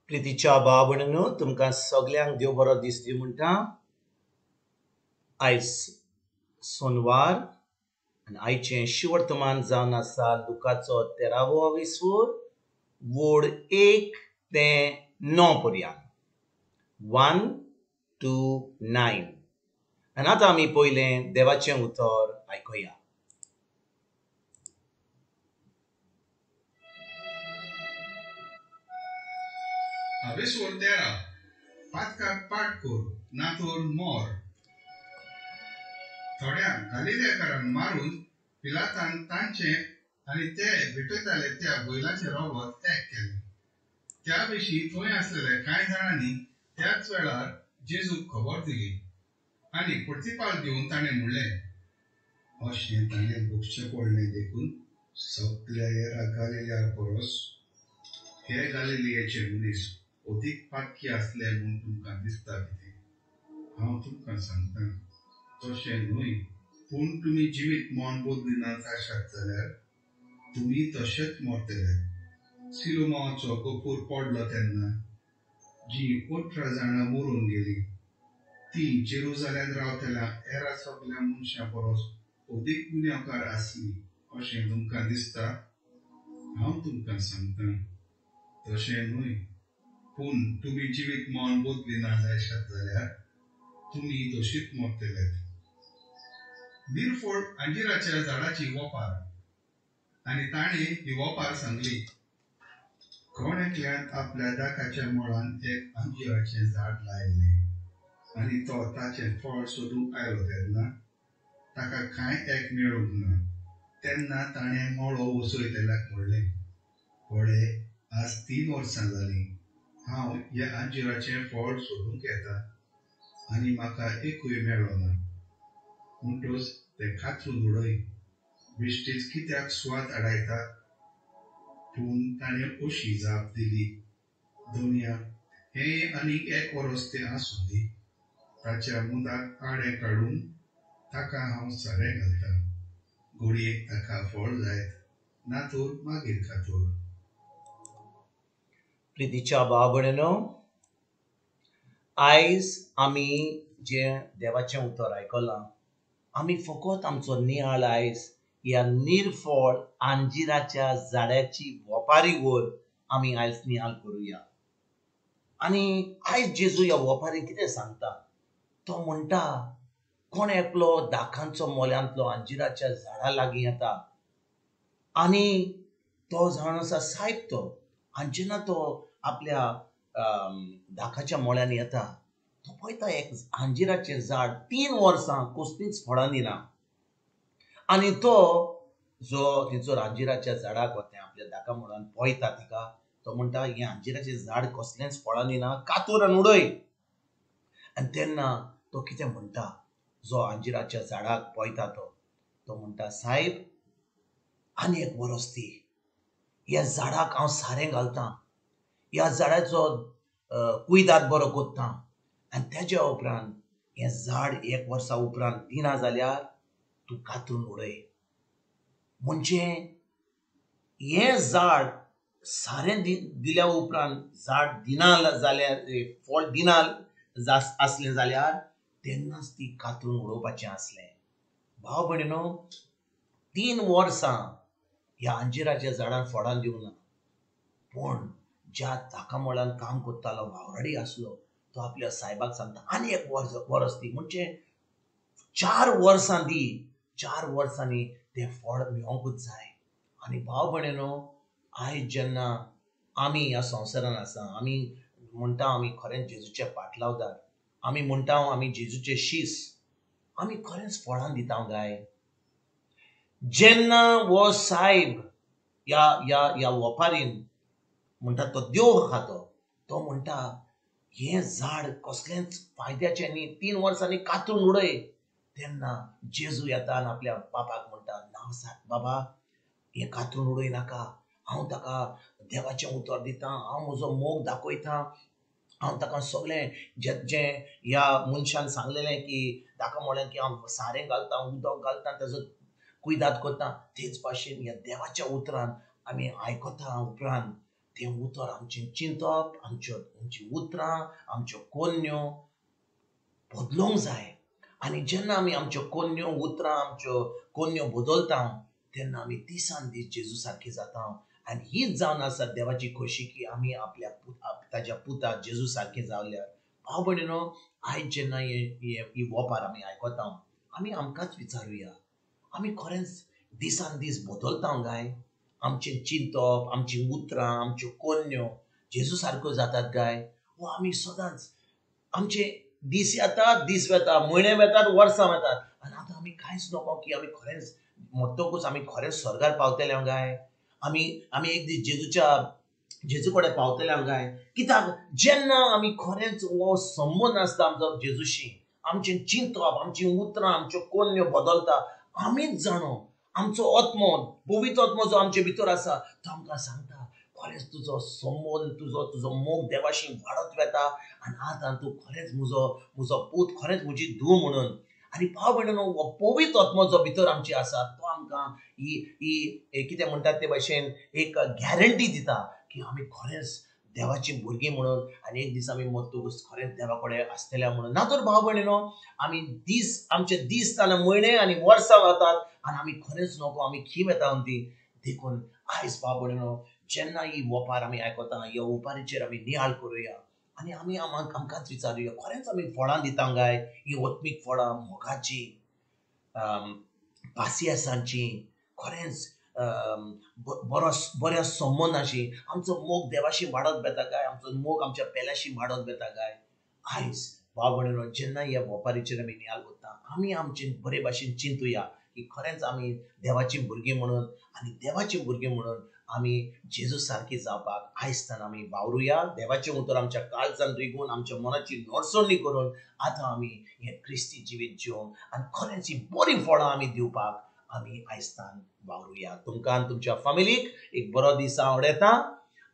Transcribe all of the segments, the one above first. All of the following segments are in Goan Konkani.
प्रितीच्या भाव भयणींनो, तुमकां सगल्यांक देव बरो दीस दी म्हणटा. आयज सोनवार आनी आयचें शिवर्तमान जावन आसा लुकाचो 13वो विसवूर वोड 1 ते 9 पर्यंत, 1 to 9. आनी आतां आमी पयलें देवाचें उतर आयकुया. विसवूर 13 पातकाक पाट कर ना तर मोर. थोड्या गालिलेकारांक मारून पिलातान तांचे आनी ते भेटयताले त्या बैलाचें रोगत एक केलें. त्या विशीं थंय आसलेल्या कांय जाणांनी त्याच वेळार जेजूक खबर दिली आनी प्रतिपाल दिवन ताणें म्हणलें, अशें ताणें भोगचें पडलें देखून सगल्या हेर गालिल्या परस हे गालिलेचे मनीस अदीक पातकी आसले म्हूण तुमकां दिसता कितें? हांव तुमकां सांगता, तशें न्हय, पूण तुमी जिवीत मन बदलिना जाशात जाल्यार तुमी तशेंच मरतले. सिलोमाचो कपूर पडलो तेन्ना जी 18 जाणां मरून गेली ती जेरुजाल्यांत रावतल्या हेरा सगल्या मनशां परस अदीक गुन्यांवकार आसली अशें तुमकां दिसता? हांव तुमकां सांगता, तशें न्हय, पूण तुमी जिवीत मन बदलिना जायशात जाल्यार तुमी तशीच मरतले. निर्फळ अंजिराच्या झाडाची वोपार. आनी ताणें ही वोपार सांगली, कोण एकल्यान आपल्या दाकाच्या मळान एक अंजिराचें झाड लायलें आनी तो ताचें फळ सोदूंक आयलो तेन्ना ताका कांय एक मेळूंक ना. तेन्ना ताणें मळो वसयतल्याक म्हणलें, पळय, आज 3 वर्सां जालीं हांव ह्या अंजिराचें फळ सोदूंक येता आनी म्हाका एकूय मेळ्ळो ना. म्हणटच तें कातरून उडय, बेश्टीच कित्याक सुवात आडायता? पूण ताणें अशी जाप दिली, दोनया, हें आनीक 1 वर्स तें आसूं दी, ताच्या मुदाक आडें काडून ताका हांव सारें घालतां, घडयेक ताका फळ जायत, ना तर मागीर कातूर. प्रितीच्या भाव भयणींनो, आयज आमी जें देवाचें उतर आयकलां, आमी फकत आमचो नियाळ आयज ह्या निर्फळ अंजिराच्या झाडाची वोपारीवर आमी आयज नियाळ करुया. आनी आयज जेजू ह्या वोपारी कितें सांगता? तो म्हणटा, कोण एकलो दाखांचो मोल्यांतलो अंजिराच्या झाडा लागीं येता आनी तो जावन आसा सायब तो, आनी जेन्ना तो आपल्या दाखाच्या मोळ्यान येता तो पळयता एक अंजिराचें झाड 3 वर्सां कसलींच फळां दिना. आनी तो जो थंयसर अंजिराच्या झाडाक वता आपल्या दाका मोळ्यान पळयता ताका, तो म्हणटा, हें अंजिराचें झाड कसलेंच फळां दिना, कातूर आनी उडय. आनी तेन्ना तो कितें म्हणटा, जो अंजिराच्या झाडाक पळयता तो तो म्हणटा, सायब, आनी 1 वर्स दी, ह्या झाडाक हांव सारें घालतां, ह्या झाडाचो कुयदाद बरो कोत्ता, आनी तेज्या उपरांत हें झाड 1 वर्सा उपरांत दिना जाल्यार तूं कातरून उडय. म्हणजे हें झाड सारें दिल्या उपरांत झाड दिना जाल्यार, फळ दिना आसलें जाल्यार तेन्नाच ती कातरून उडोवपाचें आसलें. भाव भयणीनो, 3 वर्सां ह्या अंजिराच्या झाडान फळां दिवंक ना, पूण ज्या ताका मोळान काम करतालो वावराडी आसलो तो आपल्या सायबाक सांगता, आनी 1 वर्स दी, म्हणजे 4 वर्सां दी, 4 वर्सांनी तें फळ मेळोवंकूच जाय. आनी भाव भयणीनो, आयज जेन्ना आमी ह्या संवसारान आसा, आमी म्हणटा आमी खरेंच जेजूचे पाटलावदार, आमी म्हणटा आमी जेजूचे शीस, आमी खरेंच फळां दिता काय? जेन्ना हो सायब ह्या ह्या ह्या वोपारीन म्हणटा तो देव आहा तो, तो म्हणटा हें झाड कसलेंच फायद्याचें न्ही, 3 वर्सांनी कातरून उडय. तेन्ना जेजू येता आनी आपल्या बापाक म्हणटा, ना सायब बाबा, हें कातरून उडय नाका, हांव ताका देवाचें उतर दितां, हांव म्हजो मोग दाखयतां, हांव ताका सगळें जें ह्या मनशान सांगलेलें की ताका म्हणलें की हांव सारें घालतां, उदक घालतां, ताजो कुयदाद करता, तेच भाशेन ह्या देवाच्या उतरान आमी आयकता उपरांत तें उतर आमचें चिंतप, आमची उतरां, आमच्यो कोन्यो बदलूंक जाय. आनी जेन्ना आमी आमच्यो कोन्यो, उतरां, आमच्यो कोन्यो बदलता तेन्ना आमी दिसान दीस जेजू सारकी जाता. आनी हीच जावन आसा देवाची खोशी की आमी आपल्या ताज्या पुता जेजू सारकी जावल्यार. भाव भयणीनो, आयज जेन्ना ही वोपार आमी आयकता आमी आमकांच विचारुया, आमी खरेंच दिसान दीस बदलता काय? आमचें चिंतप, आमचीं उतरां, आमच्यो कोन्यो जेजू सारक्यो जातात काय? वो आमी सदांच आमचे दीस येतात, दीस वेता, म्हयने वेतात, वर्सां वेतात आनी आतां आमी कांयच नको की आमी खरेंच मरतकूच आमी खरेंच स्वर्गार पावतले काय? आमी आमी एक दीस जेजू कडेन पावतले काय? कित्याक जेन्ना आमी खरेंच हो संबंद आसता आमचो जेजूशी, आमचें चिंतप, आमचीं उतरां, आमच्यो कोन्यो बदलता, आमीच जाणो आमचो आत्मो, पवित्र आत्मो जो आमचे भितर आसा तो आमकां सांगता खरेंच तुजो संबंद, तुजो तुजो मोग देवाशी वाडत वेता आनी आतां तूं खरेंच म्हजो म्हजो पूत, खरेंच म्हजी धूव म्हणून. आनी भाव भयणीनो, हो पवित्र आत्मो जो भितर आमचे आसा तो आमकां ही ही कितें म्हणटात ते भाशेन एक गॅरंटी दिता की आमी खरेंच देवाची भुरगीं म्हणून आनी एक दीस आमी मरतकूच खरेंच देवा कडेन आसतले म्हणून. ना तर भाव भयणीनो, आमी दीस आमचे दीस जाल्यार म्हयने आनी वर्सां वतात आनी आमी खरेंच नको आमी खी वेता ती. देखून आयज भाव भयणीनो, जेन्ना ही वोपार आमी आयकता ह्या वोपारीचेर आमी नियाळ करुया आनी आमी आमकांच विचारुया खरेंच आमी फळां दिता काय? ही आत्मीक फळां मोगाची, पासियेसांची, खरेंच बरो बऱ्या संबंदाची, आमचो मोग देवाशी वाडत वेता काय? आमचो मोग आमच्या पेल्याशी वाडत वेता काय? आयज भाव भयणीनो, जेन्ना ह्या वोपारीचेर आमी नियाळ करता आमी आमचे बरे भाशेन चिंतुया की खरेंच आमी देवाची भुरगीं म्हणून आनी देवाची भुरगीं म्हणून आमी जेजू सारकी जावपाक आयजतान आमी वावरुया. देवाचें उतर आमच्या काळजान रिगून आमच्या मनाची नडसणी करून आतां आमी हें क्रिस्ती जिवीत जिवन आनी खरेंच ही बरीं फळां आमी दिवपाक आमी आयजतान वावरुया. तुमकां आनी तुमच्या फामिलीक एक बरो दीस आवडटा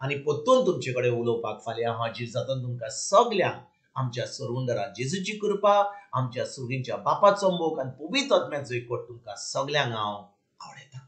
आनी परतून तुमचे कडेन उलोवपाक फाल्यां हाजीर जाता. तुमकां सगल्यांक आमच्या सर्वंदरा जेजूची कृपा, आमच्या सुर्गींच्या बापाचो मोग आनी पवित्र आत्म्याचो एकवट तुमकां सगल्यांक हांव आवडटा.